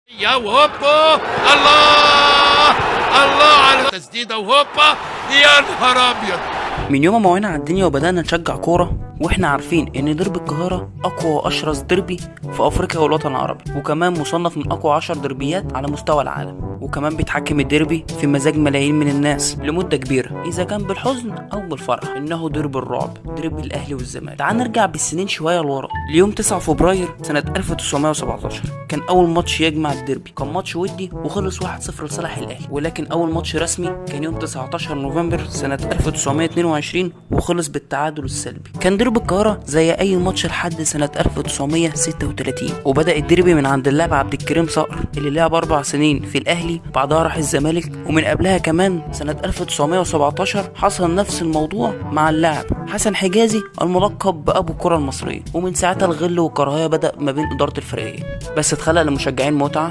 يا وهوبا، الله الله على التسديده، وهوبا يا نهار ابيض. من يوم ما وعينا على الدنيا وبدأنا نشجع كورة واحنا عارفين ان ديربي القاهرة اقوى واشرس ديربي في افريقيا والوطن العربي، وكمان مصنف من اقوى 10 دربيات على مستوى العالم، وكمان بيتحكم الديربي في مزاج ملايين من الناس لمدة كبيرة اذا كان بالحزن او بالفرح. انه ديربي الرعب، ديربي الاهلي والزمالك. تعال نرجع بالسنين شوية لورا ليوم 9 فبراير سنة 1917، كان اول ماتش يجمع الديربي، كان ماتش ودي وخلص 1-0 لصالح الاهلي. ولكن اول ماتش رسمي كان يوم 19 نوفمبر سنة 1922 وخلص بالتعادل السلبي. كان ديربي القاهرة زي اي ماتش لحد سنة 1936، وبدأ الديربي من عند اللاعب عبد الكريم صقر اللي لعب 4 سنين في الاهلي، بعدها راح الزمالك، ومن قبلها كمان سنة 1917 حصل نفس الموضوع مع اللاعب حسن حجازي الملقب بأبو الكرة المصرية. ومن ساعتها الغل والكراهية بدأ ما بين إدارة الفريقين، بس اتخلق للمشجعين متعة.